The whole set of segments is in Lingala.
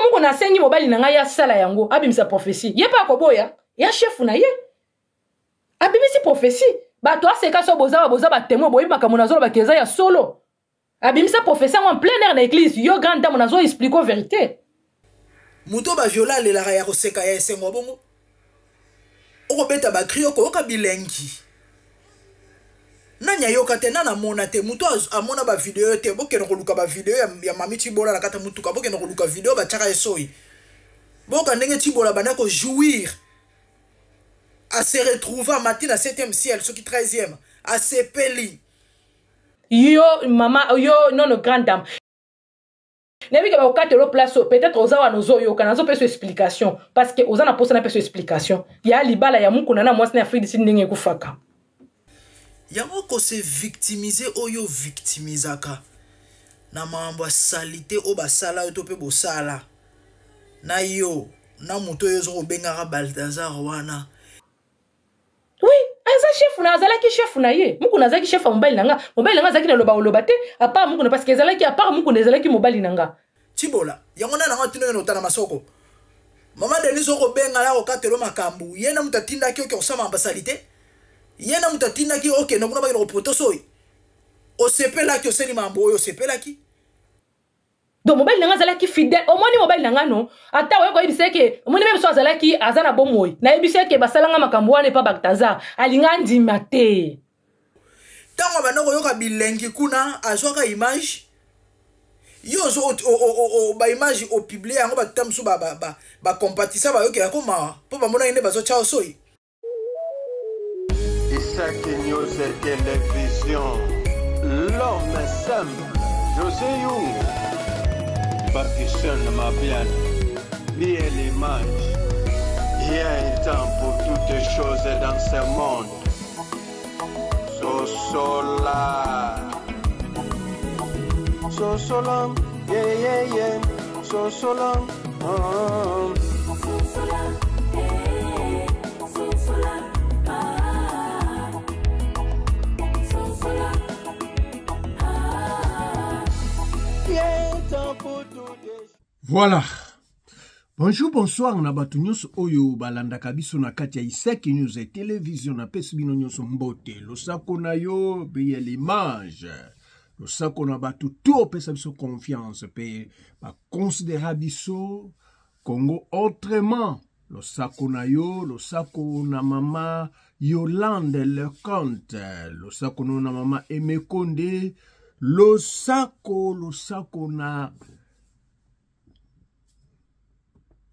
Mukuna asengi mobali na ngai asala yango, abimisa prophetie, ye mpe akoboya ya chef na ye abimisi prophetie. Bato aseka so boza boza batemoin, boyebi makambo nazolobaka eza ya solo. Abimisa prophetie yango en plein air na église. Yo grande dame, nazo explique vérité. Moto baviola alelaka ya koseka ya esengo, bongo okobeta bacri, okoyoka bilengi. Nani ayoka te? Nani amona te? Moto amona bavideo te? Bokende koluka bavideo ya mami Cibola na kati ya motuka. Bokende koluka video batiaka ye soi, boyoka ndenge Cibola banda kojouir, ase retrouve, amati na 7e ciel, soki 13e, asepeli. Yo mama, yo nono grande dame, nayebi ke bakokatelo place oyo. Peut-être oza wana ozoyoka, nazopesa explication parce que oza na mposa napesa explication ya libala ya Mukuna na mwasi na Afrique du Sud, ndenge ekufaka. Yango kose victimiser oyo victimizaka na makambo ya salite oyo basala yo to mpe bosala na yo na moto oyo oza kobengaka Baltazar wana. Oui, aza chef na, azalaki chef na ye. Mukuna azalaki chef ya mobali na nga. Mobali na nga azalaki na loba oloba te à part Mukuna, parce que ezalaki à part Mukuna, ezalaki mobali na nga. Tibola yango nani yango atindaki na otala masoko? Mama Denise, okobenga ya kokatelo makambo. Ye na moto atindaki oke kosala makambo asali te. Ye na moto atindaki okende kuna, bakende kopoto soi. Osepelaki, oseli makambo oyo osepelaki. Donc mobali na nga azalaki fidèle. Omoni mobali na nga no, ata oye koyebisa eke omoni meme so azalaki aza na bomoi, nayebisa eke basalanga makambo wana epa Baltazar, alinga andima te. Ntango abanda koyoka bilengi kuna, azwaka image. Yo baimage opublie yango, bato ta mosusu bacompatisa, bayokela ko mawa mpo bamonaki nde bazotya yo soi. Isaac News Télévision, l'homme simple, José Young, Pakistan Mabian, Biel Image. Il y a un temps pour toutes choses dans ce monde. Sosola. Sosola, yeah, yeah, yeah. Sosola, oh. Sosola, eh, sosola, ah. Sosola, ah. Il y a un temps pour toutes Voilà. Bonjour, bonsoir na bato nyonso oyo balandaka biso na kati ya Iseki News et Télévision. Napesi bino nyonso mbote. Losako na yo BL Image. Losako na bato to opesa biso confiance pe baconsidera biso Congo autrement. Losako na yo, losako na mama Yolande Leconte, losako na mama Emekonde, losako losako na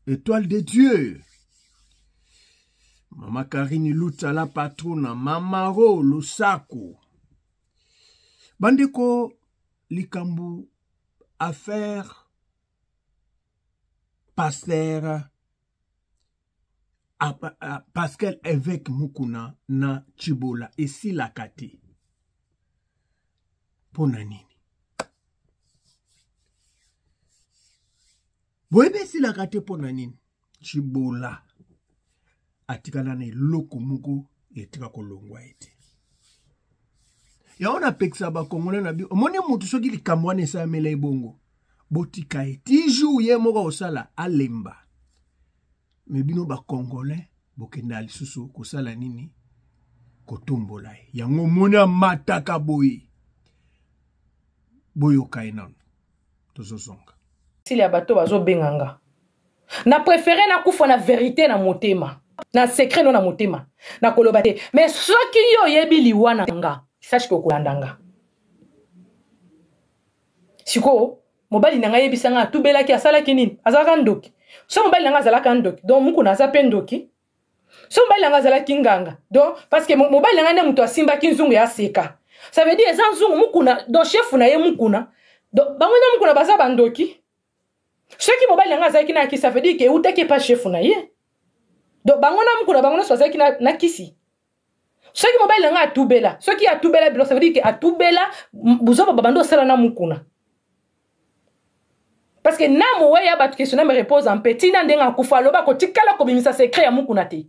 Étoile de Dieu. Mama Karine Lutza la patrona, Mamaro Losako. Bandeko, likambo affaire pasteur Pascal évêque Mukuna na Chibola esilaka te. Mpo na nini? Boyebi esilaka te mpo na nini? Chibola atikala na eloko moko etika kolongwa ye te. Yango napekisa bakongole na bino, omoni motu soki likambo wana esalamela ye bongo, botika ye ti jour ye moko akosala alemba. Me bino bakongole bokenda lisusu kosala nini? Kotombola ye. Yango omoni amataka boye, boyoka ye nano, tozozonga. Sili ya bato bazobenga nga, na préféré nakufa na vérité na motema, na secret no na motema, nakoloba te. Mais soki yo oyebi liwa na nga, sache ke okolanda nga. Sikoyo mobali na ngai ayebisa ngai atubelaki, asalaki nini? Azalaka ndoki. So mobali na ngai azalaka ndoki, donc Mukuna aza mpe ndoki. So mobali na ngai azalaki nganga, donc parce que mobali na ngai nde moto asimbaki nzungu ya aseka, ça veut dire eza nzungu Mukuna, donc chef na ye Mukuna, donc bango nde Mukuna baza bandoki. Soki mobali na ngai azalaki na kisi, ça veut dire ke eutaki epa chef na ye, donc bango na Mukuna, bango nyonso bazalaki na kisi. Soki mobali na ngai atubela, soki atubela biloko, ça veut dire ke atubela buzoba babandi osala na Mukuna, parce que na mowe ya bato question me repose en paix. Ntina ndenge akufa, aloba kotikala kobimisa secret ya Mukuna te.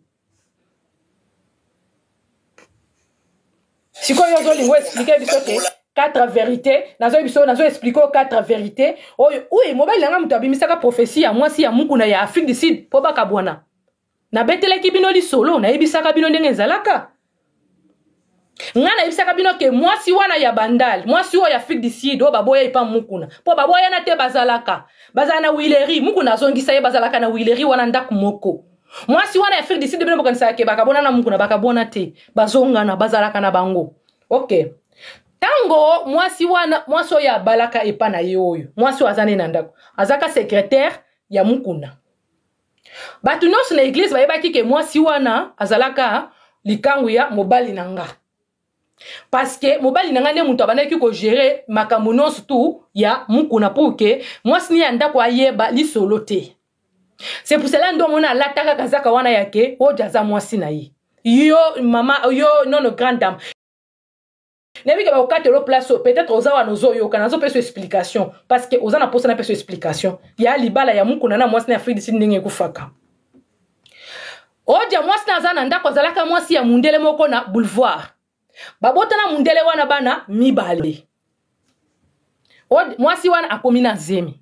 Sikoyo ozolinga oexplike biso ke Quatre vérité nazoyebi biso, nazo explike oyo quatre vérité oyo. Uye mobali na ngai moto abimisaka prophétie ya mwasi ya Mukuna ya Afrique du Sud mpo bakabwana. Nabetelaki bino lisolo, nayebisaka bino ndenge ezalaka. Ngai nayebisaka bino ke mwasi wana ya Bandal, mwasi oyo ya Afrique du Sud oyo baboya epa Mukuna, mpo baboyana te, bazalaka bazala na Wileri. Mukuna azongisa ye, bazalaka na Wileri wana ndako moko. Mwasi wana ya Afrique du Sud, bino bokanisaka ke bakabona na Mukuna? Bakabona te, bazongana, bazalaka na bango. Ok, ntango mwasi wana, mwasi oyo abalaka epa na ye, oyo mwasi oyo aza ne na ndako, azaka secrétaire ya Mukuna. Bato nyonso na eglize bayebaki ke mwasi wana azalaka likangu ya mobali na nga, parce que mobali na nga nde moto abandaki kogere makambo nyonso tu ya Mukuna, pour ke mwasi ni ya ndako ayeba lisolo te. C'est pour cela nde omona alataka kazaka wana ya ke oyo aza mwasi na ye. Yo mama, yo nono grande dame, nayebi ke bakokatelo place oyo. Peut-être oza wana ozoyoka, nazopesa explication parce que oza na mposa napesa explication ya libala ya Mukuna na mwasi na Afrique du Sud, ndenge ekufaka. Odia mwasi na aza na ndako, azalaka mwasi ya mundele moko na boulevard. Babotana mundele wana bana mibale. Mwasi wana akomi na zemi,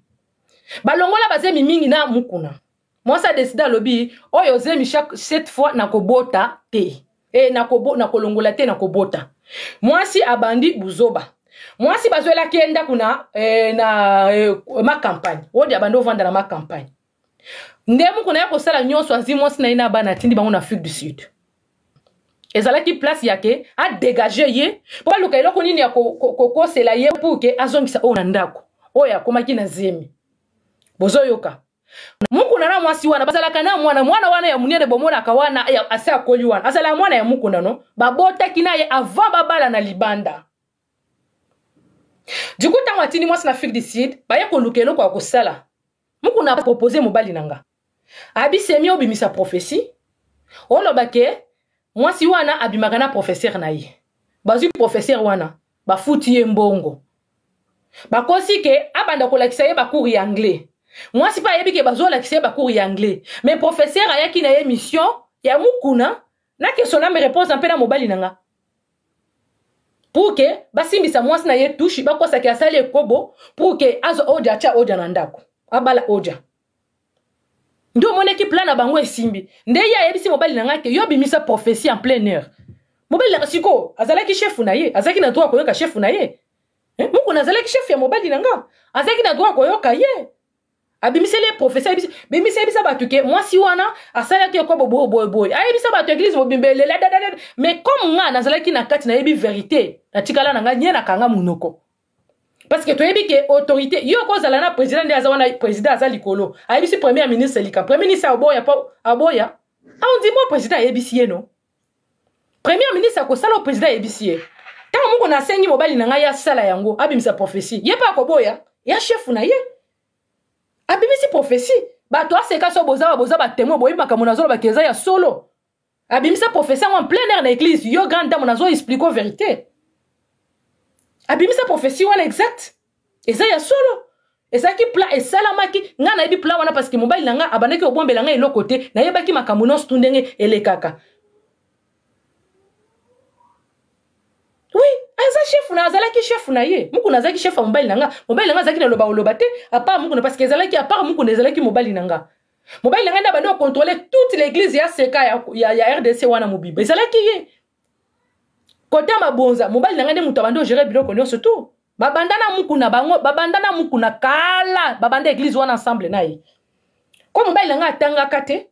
balongola bazemi mingi na Mukuna. Mwasi adeside, alobi oyo zemi chaque cette fois nakobota te, e nakolongola te, nakobota. Mwasi abandi buzoba. Mwasi bazwelaki ye ndako na Ma Campagne. Odi abandi ovanda na Ma Campagne. Nde Mukuna ya kosala nyonso, azwi mwasi na ye na bana, atindi bango na Afrique du Sud. Ezalaki place ya ke adégage ye mpo baluka eloko nini ya kokosela ye pour ke azongisa oyo na ndako oyo akomaki na zemi. Bozoyoka, Mukuna na mwasi wana bazalaka na mwana. Mwana wana ya monene bomonaka wana, ase akoli wana, azalaka mwana ya Mukuna. No babotaki na ye avant babala na libanda. Du coup, ntango atindi mwasi na Afrique du Sud, baye koluka eloko ya kosala. Mukuna apropose mobali na nga, abisemi obimisa prophétie, oloba ke mwasi wana abimaka na professeur na ye. Bazwi professeur wana, bafuti ye mbongo, bakosi ke abanda kolakisa ye bacours ya anglais. Mwasi mpe ayebi ke bazolakisa ye bacours ya anglais, mais professeur ayaki na ye mission ya Mukuna na question na réponse mpe na mobali na nga, pour ke basimbisa mwasi na ye tushi, bakosaki asali ekobo pour ke azwa odia, atya odia na ndako, abala odia. Nde omonaki plan na bango esimbi. Nde ye ayebisi mobali na ngai ke yo bimisa prophétie en pleine heure. Mobali na sikoyo azalaki chef na ye, azalaki na droit koyoka chef na ye, eh? Mukuna azalaki chef ya mobali na nga, azalaki na droit koyoka ye. Abimiseli ye prophétie, ayebisi bimisa, ayebisa bato ke mwasi wana asalaki ekobo boye boye boye. Ayebisa bato, église mobimba elela dadadada. Mais comme nga nazalaki na kati, nayebi vérité, natikala na ngai nye, nakanga monoko, parce que toyebi ke autorité yo kozala na président nde aza wana. Président aza likolo, ayebisi premier ministre lika, premier ministre aboya, po aboya aondi mo président ayebisi ye no, premier ministre akosala oyo président ayebisi ye. Ntango moko nasengi mobali na ngai asala yango, abimisa prophétie, ye mpe akoboya ya chef na ye. Abimisi prophétie, bato aseka. So boza boza batémoin, boyebi makambo nazolobaka eza ya solo. Abimisa prophétie yango en plein air na église. Yo grande dame, nazo explique vérité. Abimisa prophétie wana exact, eza ya solo, ezalaki plan esalamaki. Ngai nayebi plan wana parce que mobali na ngai abandaki kobombela ngai eloko te. Nayebaki makambo nyonso tu ndenge elekaka. Oui, aza chef na, azalaki chef na ye. Mukuna azalaki chef ya mobali na nga. Mobali na nga azalaki na loba oloba te à part Mukuna, parce que ezalaki à part Mukuna, ezalaki mobali na nga. Mobali na ngai nde abandi kocontrôle toute l'église ya seka ya RDC wana mobimba, ezalaki ye. Kote ya mabonza, mobali na ngai nde moto abandi ogere biloko nyonso tu. Babanda na Mukuna, bango babanda na Mukuna kala, babanda église wana ensemble na ye. Ko mobali na ngai atangaka te,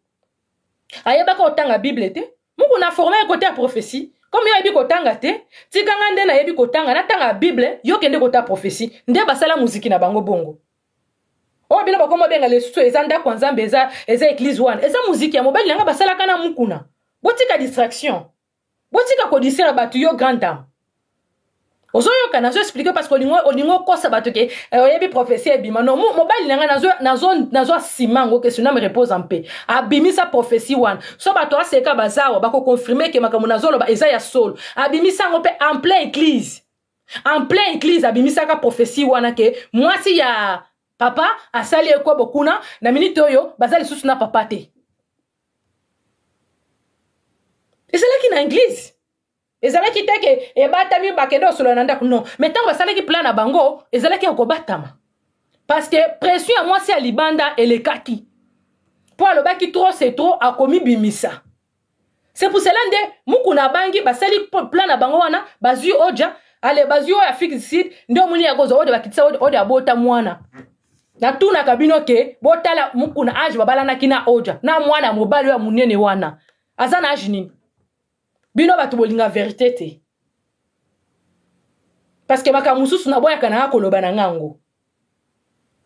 ayebaka kotanga Bible te. Mukuna aforme ye kote ya prophétie. Comme yo ayebi kotanga te, tika nga nde nayebi kotanga, natanga Bible, yo kende kota prophétie. Nde basala muziki na bango bongo. Oyo bino bakoma obenga lisusu eza ndako ya Nzambe, eza église wana, eza muziki ya mobali na nga basalaka na Mukuna. Botika distraction, botika kodistraire bato. Yo grande dame, ozoyoka nazo explique parce que olingo okosa bato ke oyebi prophétie ebima. No, mobali na ngai nazo asima yango ke son âme repose en paix, abimisa prophétie wana. So bato aseka bazawa, bakoconfirme ke makambo nazoloba eza ya solo. Abimisa yango mpe en plein église, en plein église abimisaka prophétie wana ke mwasi ya papa asali ekobo kuna. Na minute oyo baza lisusu na papa te, ezalaki na église. Ezalaki te ke ebatami bakende kosolola na ndako, non. Mais ntango basalaki plan na bango, ezalaki ya kobatama, parce que pression ya mwasi ya libanda elekaki, mpo alobaki trop c'est trop, akomibimisa. C'est pour cela nde Mukuna abangi, basali plan na bango wana, bazwi Oja, ale bazwi oyo Afrique du Sud, nde omoni ya kozwa oyo bakitisa oyo abota mwana. Natunaka bino ke botala Mukuna, age babalanaki na Oja na mwana mobali oyo ya monene wana aza na age nini? Bino bato bolinga verité te, parce que makambo mosusu naboyaka na nga koloba na nga yango.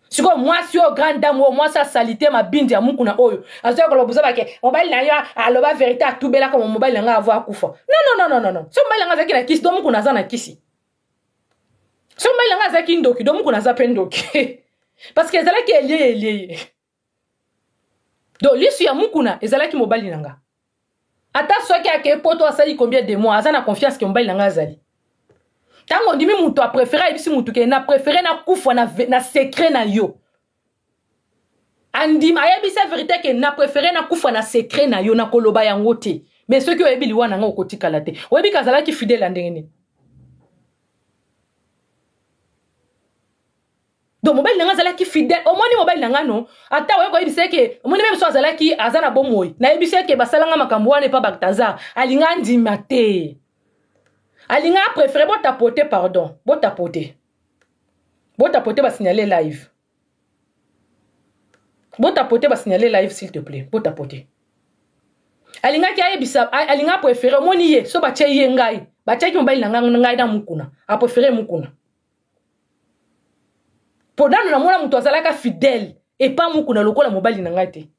Sikoyo mwasi oyo, grande dame oyo, mwasi asali te mabindi ya Mukuna oyo azoya koloba boza bake mobali na yo aloba verité, atubelaka mobali na ngai avo akufa. Non, non, non, non, non. So mobali na ngai azalaki na kisi, do Mukuna aza na kisi. So mobali na ngai azalaki ndoki, do Mukuna aza mpe ndoki, parce que ezalaki elie elie. Donc lisu ya Mukuna ezalaki mobali na nga. Ata soki akei Poto, asali combien de mois, aza na confiance ke mobali na nga azali. Ntango ondimi moto apréféré, ayebisi motu ke na préféré nakufa na secret na yo, andima, ayebisa vérité ke na préféré nakufa na secret na yo, nakoloba yango te, mais soki oyebi liwa na nga, okotikala te. Oyebi ke azalaki fidèle ya ndenge nini? Donc mobali na nga azalaki fidèle. Omoni mobali na nga, no, ata oye koyebisa eke omoni meme so azalaki aza na bomoi, nayebisa eke basalanga makambo wana epa Baltazar, alinga andima te, alinga apréféré. Botapote, pardon, botapote, botapote, basignale live, botapote, basignale live, s'il te plaît, botapote. Alingaki ayebisa, alinga apréféré. Omoni ye, so batie ye ngai, batiaki mobali na ngai, ngai na Mukuna, apréféré Mukuna, mpo nano namona moto azalaka fidèle epa Mukuna lokola mobali na ngai te.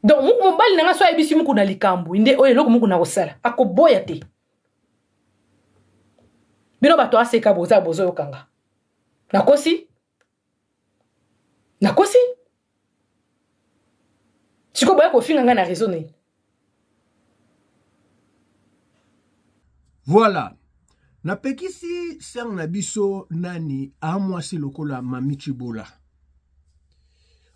Donc mobali na ngai so ayebisi Mukuna likambo, nde oyo eloko Mukuna kosala, akoboya te. Bino bato aseka, boza bozoyokanga, nakosi? Nakosi? Sikoyo boya kofinga ngai na réseau nini? Voilà, napekisi sere na biso nani amwasi lokola Mami Chibola.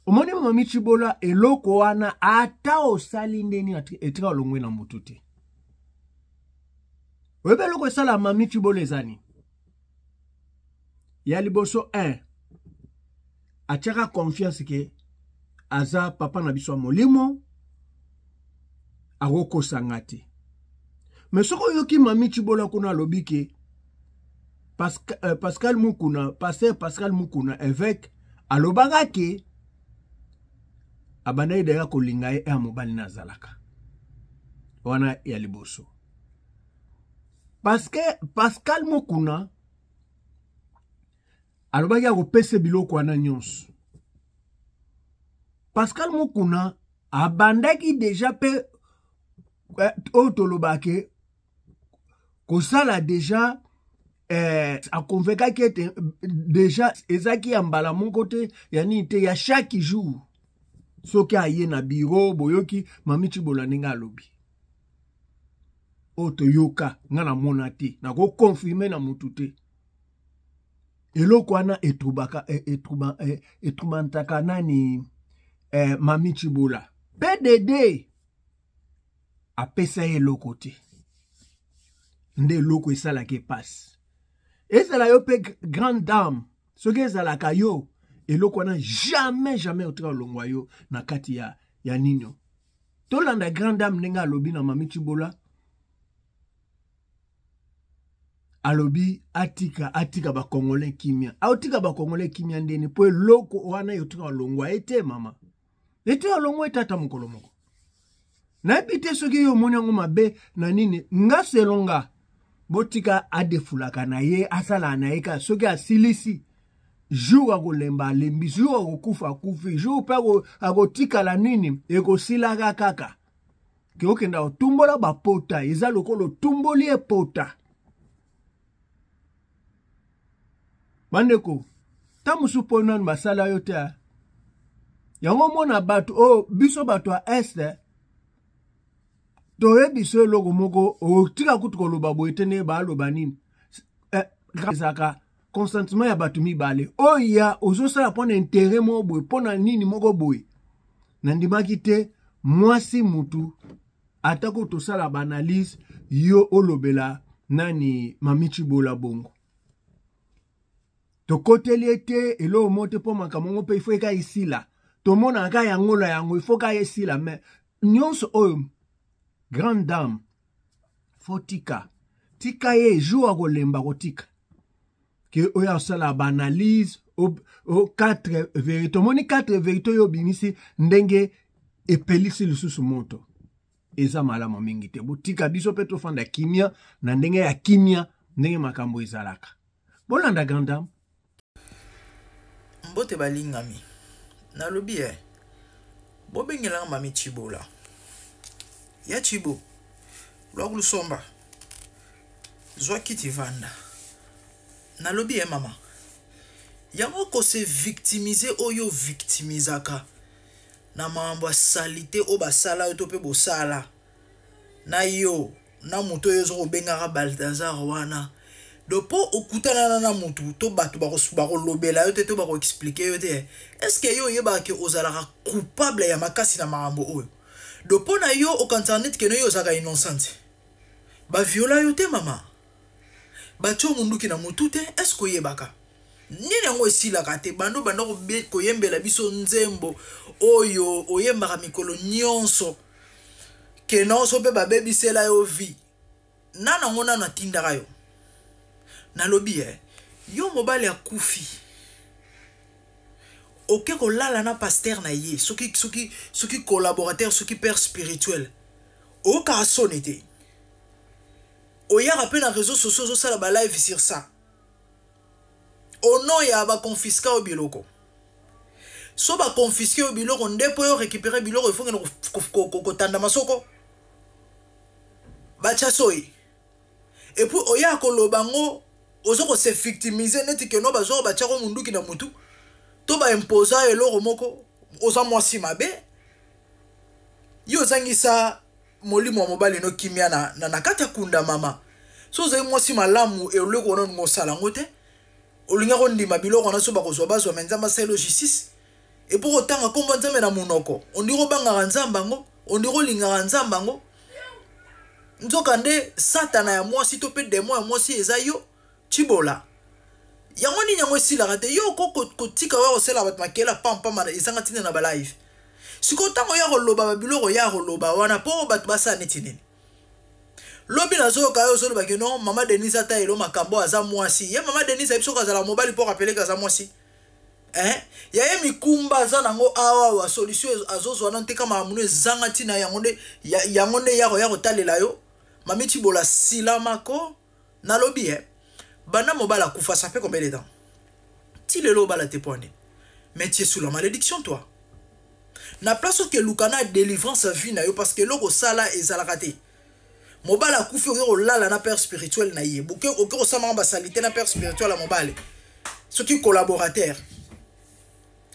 Omoni Mami Chibola, eloko wana ata osali ndeni etika olongwe na motu te. Oyebi eloko esala Mami Chibola eza nini? Ya liboso, 1, atiaka confiance ke aza papa na biso ya molimo, akokosanga te. Me soki oyoki Mami Chibola kuna alobi ke Pascal Mukuna, pasteur Pascal Mukuna évêque, alobaka ke abandaki deya kolinga ye ya mobali na azalaka wana ya liboso, parce que Pascal Mukuna alobaki akopesa biloko wana nyonso. Pascal Mukuna abandaki deja mpe oyo tolobake kosala deja, akonvekaki ete deja ezalaki ya mbala moko te, ya nini te, ya chaque jour soki aye na biro. Boyoki Mami Cibola ndenge alobi oyo toyoka, nga namona te, nakokonfirme na motu te. Eloko wana etrubaka, etrubantaka nani, Mami Cibola. PDD apesa ye eloko te, nde eloko esalaka epasi. Ezala yo mpe grande dame, soki ezalaka yo, eloko wana jamais, jamais otika olongwa yo na kati ya nino. Tolanda grande dame ndenge alobi na Mami Cibola, alobi atika, atika bakongolais kimia, aotika bakongolais kimia ndeni, mpo eloko wana eotika olongwa ye te. Mama, etika olongwa ye tata mokolo moko. Nayebi te soki yo omoni yango mabe na nini. Nga selonga, botika adefulaka na ye, asalaka na ye kaka. Soki asilisi, jour akolemba alembi, jour akokufa akufi, jour mpe akotikala nini, ekosilaka kaka ke okenda kotumbola bapota, eza lokola otumboli epota. Bandeko, ta mosusu mpo nanu basala yo te yango. Omona bato oyo, biso bato ya este, toyebi so eloko moko otika kutu koloba boye te. Ndenge baaloba nini, ezalaka consentement ya bato mibale. Oyo ya ozosala mpo na intérêt moko boye, mpo na nini moko boye, nandimaki te. Mwasi mutu Atako tosala baanalyse, yo olobela nani Mami Tshibola bongo. Tokoteli ye te eloko moko te mpo makambo yango mpe ifo eka esila. Tomonaka yango na yango ifo ka esila, mais nyonso oyo grande dame fo tika tika ye jour akolemba kotika ke oyo asala baanalyse o, o 4 vérité. Omoni 4 vérité oyo obimisi ndenge epelisi lisusu moto, eza malamu mingi te. Botika biso mpe tofanda kimia na ndenge ya kimia, ndenge makambo ezalaka. Bolanda grande dame. Mbote balingami, nalobi e bobengelanga mami Tshibola ya Tshibo lwakulusomba zwa kiti vanda. Nalobi e mama, yango kose victimiser oyo victimizaka na makambo ya salite oyo basala yo to mpe bosala na yo na moto oyo oza kobengaka Baltazar wana, do mpo okutanana na motu to bato bakolobela yo te to bakoexpliquer yo te. Est-ce yo oyebaka ke ozalaka coupable ya makasi na makambo oyo? Do mpo na yo okanisaka neti keno yo ozalaka innocente, baviola yo te mama, batia munduki na motu te. Est-ce oyebaka nini yango esilaka te? Bando banda koyembela biso nzembo oyo oyembaka mikolo nyonso ke nyonso mpe babebisela yo vie nano yango nano atindaka yo. Nalobi e yo mobali akufi, oke kolala na pasteur na ye, soki collaborateur, soki père spirituel, oyokaka soni te? Oyaka mpe na réseau sociaux, ozosala balive sur ça au nom ya baconfiska oyo biloko. So baconfiske oyo biloko nde mpo yo récupérer biloko, ifo ngene kotanda masoko, batya soi, et puis oya koloba ngo oza kose victimiser neti keno bazwaka batiako munduki na mutu to baimposa eloko moko. Oza mwasi mabe, yo ozangisa molimo ya mobali no kimia na kati ya kunda. Mama, so ozali mwasi malamu, eloko wana olingi osala yango te, olingi kondima biloko wana. So bakozwa, bazwa, me Nzambe asali justice. Epo kotanga nkombo Nzambe na monoko, ondiri obangaka Nzambe yango, ondiri olingaka Nzambe yango, nzoka nde satana ya mwasi to mpe démon ya mwasi eza yo Tshibola. Yango nini yango esilaka te? Yo oko kotika oya kosala bato makela pampama ezanga ntina na balive. Sikoyo ntango ya koloba babiloko ya koloba wana mpo bato basala neti nini? Lobi nazoyoka yo ozolobaki non, mama Denise ata elo makambo aza mwasi. Ye mama Denise ayebi soki azala mobali mpo rapeleke aza mwasi, eh? Ya ye mikumba aza nango awawa, solution azozwa nano te. Kama makambo ezanga ntina, yango nde yango nde ya kotalela yo mami Tshibola silamako. Nalobi eh, banda mobali akufa, ça fait combien de temps? Ti lelo obala te, po nini? Mais tu es sous la malédiction, toi. Na place okeluka na délivrance ya vie na yo, parce que eloko osala ezalaka te. Mobali akufi, oke kolala na père spirituel na ye, oke kosamaka basali te na père spirituel ya mobali, soki collaborateur.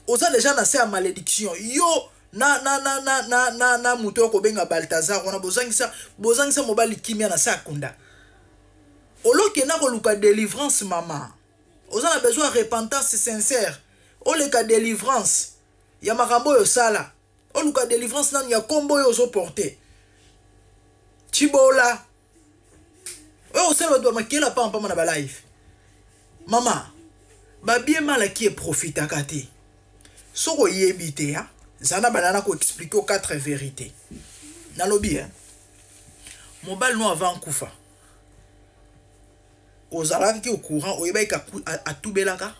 Oza déjà na se ya malédiction, yo na moto oyo kobenga Baltazar wana. Bozangisa mobali kimia na se ya kunda. Olokenda koluka délivrance, mama, oza na besoin ya repentance sincère. Oleka délivrance ya makambo oyo osala, oluka délivrance nanu ya nkombo oyo ozoporte Tshibola, oyo osala bato bamakela pampama na balive. Mama, babie malaki eprofitaka te. Soki oyebi te, ya zala na banda na koexpliquer o 4 vérité. Nalobi eh, mobali no avant kufa, ozalaki au courant? Oyebaki atubelaka?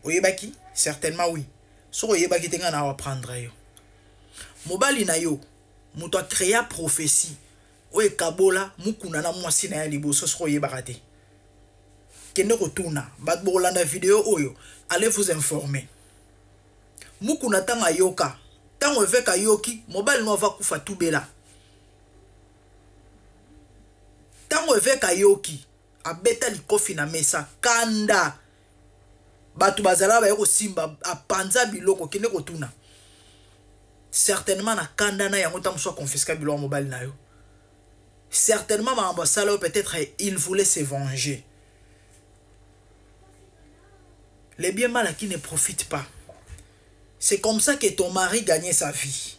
Oyebaki? Certainement oui. Soki oyebaki te, ngai na apprendre yo. Mobali na yo moto acréa prophétie oyo ekabola Mukuna na mwasi na ye liboso. Soki oyebaka te, kende kotuna bato. Bokolanda video oyo, allez vous informer. Mukuna ntango ayoka, ntango évêque ayoki mobali no ava kufa tubela, ntango évêque ayoki, abeta likofi na mesa, kanda. Bato bazala baye kosimba, apanza biloko. Kende kotuna. Certainement na kanda na yango, ntango mosusu aconfiska biloko ya mobali na yo. Certainement makambo asala oyo, peut-être il voulait se venger. Les biens mal acquis ne profitent pas. C'est comme ça que ton mari gagnait sa vie.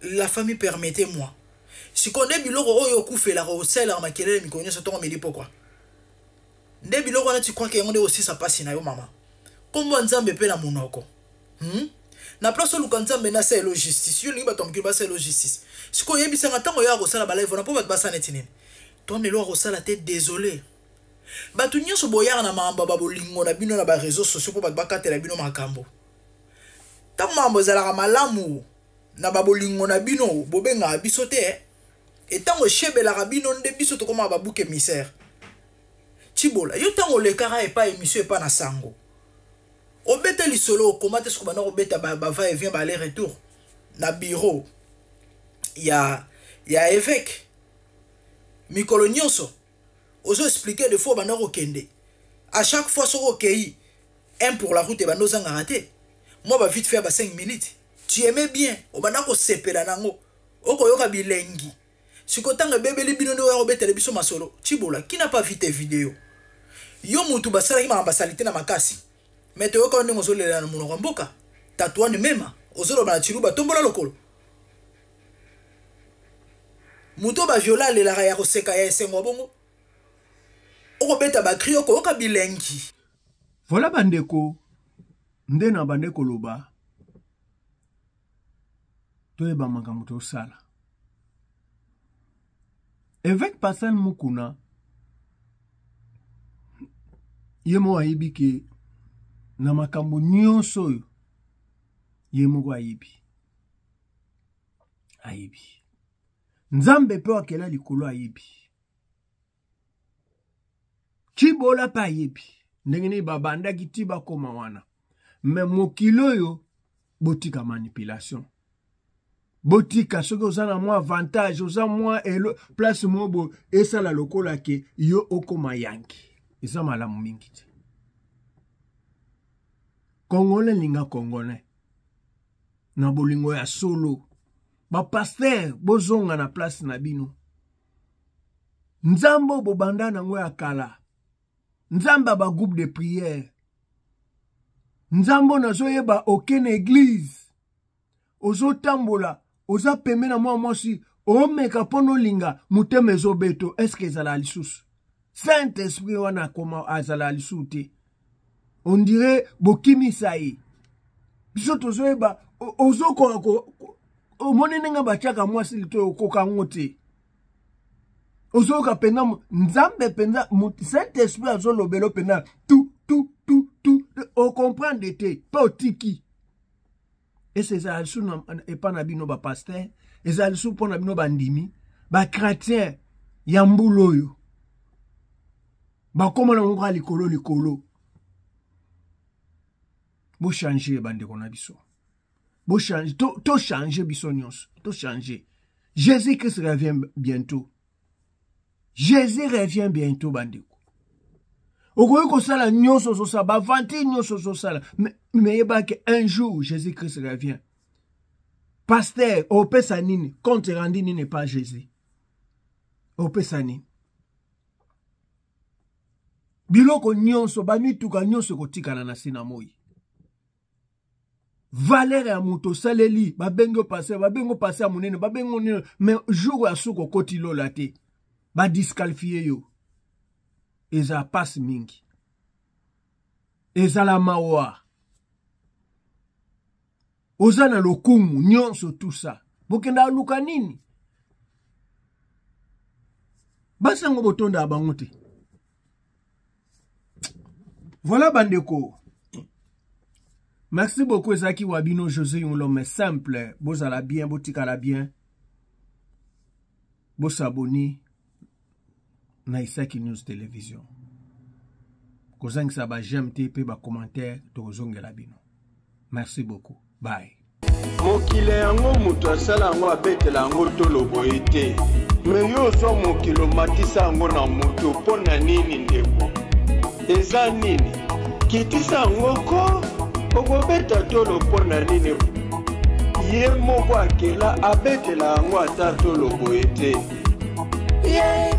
La famille, permettez-moi. Sikoyo nde biloko oyo okufelaka, osalelaka makelele mikolo nyonso, ntongo, midi, pokwa, nde biloko wana tu crois que yango nde osisa mpasi na yo? Mama, nkombo ya Nzambe mpe na monoko, Na place oluka Nzambe nasalelo justice, yo olingi bato ya mokili basalelo justice. Sikoyo oyebisanga, ntango oyaka kosala balive wana mpo bato basala neti nini? Twana eloko kosala te. Désolé, bato nyonso boyaka na makambo ya babolingo na bino na baréseaux sociaux mpo bato bakatela bino makambo. Ntango makambo ezalaka malamu na babolingo na bino, bobengaka biso te. Etango eshebelaka bino nde biso tokomaka babouc émissaire. Tibola, yo ntango olekaka epa émission epa na sango, obeta lisolo, okoma te. Soki banda kobeta bava et vient, ba aller retour na bureau ya évêque mikolo nyonso, ozo expliquer des fois banda kokende à chaque fois. Soki okei, un pour la route ebanda ozangaka te, mwa ba vite fait ba 5 minutes. Tu aimais bien, obanda kosepela nango, okoyoka bilengi. Sikoyo ntango ebebeli bino nde oya kobetela biso masolo. Tibola, qui n'a pas vu tes vidéos? Yo mutu basalaki makambo, basali te na makasi, mais toyoka ndenge ozolela na monoko ya mboka tatuane, mema ozoloba na Tshiluba, tombola lokolo. Moto baviola alelaka ya koseka, ya esengo ya bongo, okobeta bacris, okoyoka bilengi. Voilà bandeko, nde na bande koloba, toyeba makambo tosala. Évêque Pascal Mukuna ye moko ayebi ke na makambo nyonso oyo, ye moko ayebi, ayebi Nzambe mpe akela likolo, ayebi Cibola mpe ayebi ndenge nini babandaki ti bakóma wana. Mais mokili oyo, botika manipulation, botika. Soki oza na mwa avantage, oza mwa elo place moko boye, esala lokola ke yo okóma yanki, eza malamu mingi te. Congolais, linga Congolais na bolingo ya solo. Bapasteur, bozonga na place na bino. Nzambe oyo bobanda nango ya kala, Nzambe ya bagroupe de prière, Nzambe oyo nazoyeba, oke na église, ozotambola, oza pembe na mwa mwasi, omeka mpo nolinga, motema ezobeto, eske ezala lisusu Saint Esprit wana? Akoma azala lisusu te, on dirait bokimisa ye. Biso tozoyeba, ozokoka, omoni ndenge batiaka mwasi lito, okoka yango te. Ozoyoka mpenza Nzambe mpenza, Saint Esprit azolobela mpenza tu tu tu tu, ocomprendre te mpe otiki. Ese ezala lisusu epa na bino bapasteur, ezala lisusu mpo na bino bandimi, bachrétien ya mbula oyo bakóma nango kaka likolo likolo. Bochange, bandeko na biso, bochange, tochange, biso nyonso tochange. Jésus Christ revient bientôt, Jésus revient bientôt. Bandeko, okoki kosala nyonso ozosala, baventure nyonso ozosala, mais yebaki, un jour Jésus Christ revient. Pasteur, opesa nini compte rendu nini pa Jésus? Opesa nini? Biloko nyonso, bamituka nyonso ekotikala na se na moi. Valeur ya moto osaleli, babengi yo pasteur, babengi yo pasteur ya monene, babengi yo nini, mais jour ya suka okoti lola te, badisqualifie yo. Ezala pasi mingi, ezala mawa. Oza na lokumu nyonso, tusa bokenda aluka nini? Basi yango botondaka bango te. Voilà bandeko, merci beaucoup. Ezalaki wa bino José Yung, l'homme simple. Bozala bien, botikala bien, bosaboni na Isaki News Télévision, kozangisa baj'aime te mpe bacommentaire. Tokozongela bino. Merci beaucoup, bye. Mokili yango, moto asala yango, abetela yango tolo boye te. Mais yo ozwa mokili, omatisa yango na moto mpo na nini? Ndeko, eza nini? Kitisa yango ko, okobeta tolo mpo na nini? Ye moko akela, abetela yango ata tolo boye te. Yeah.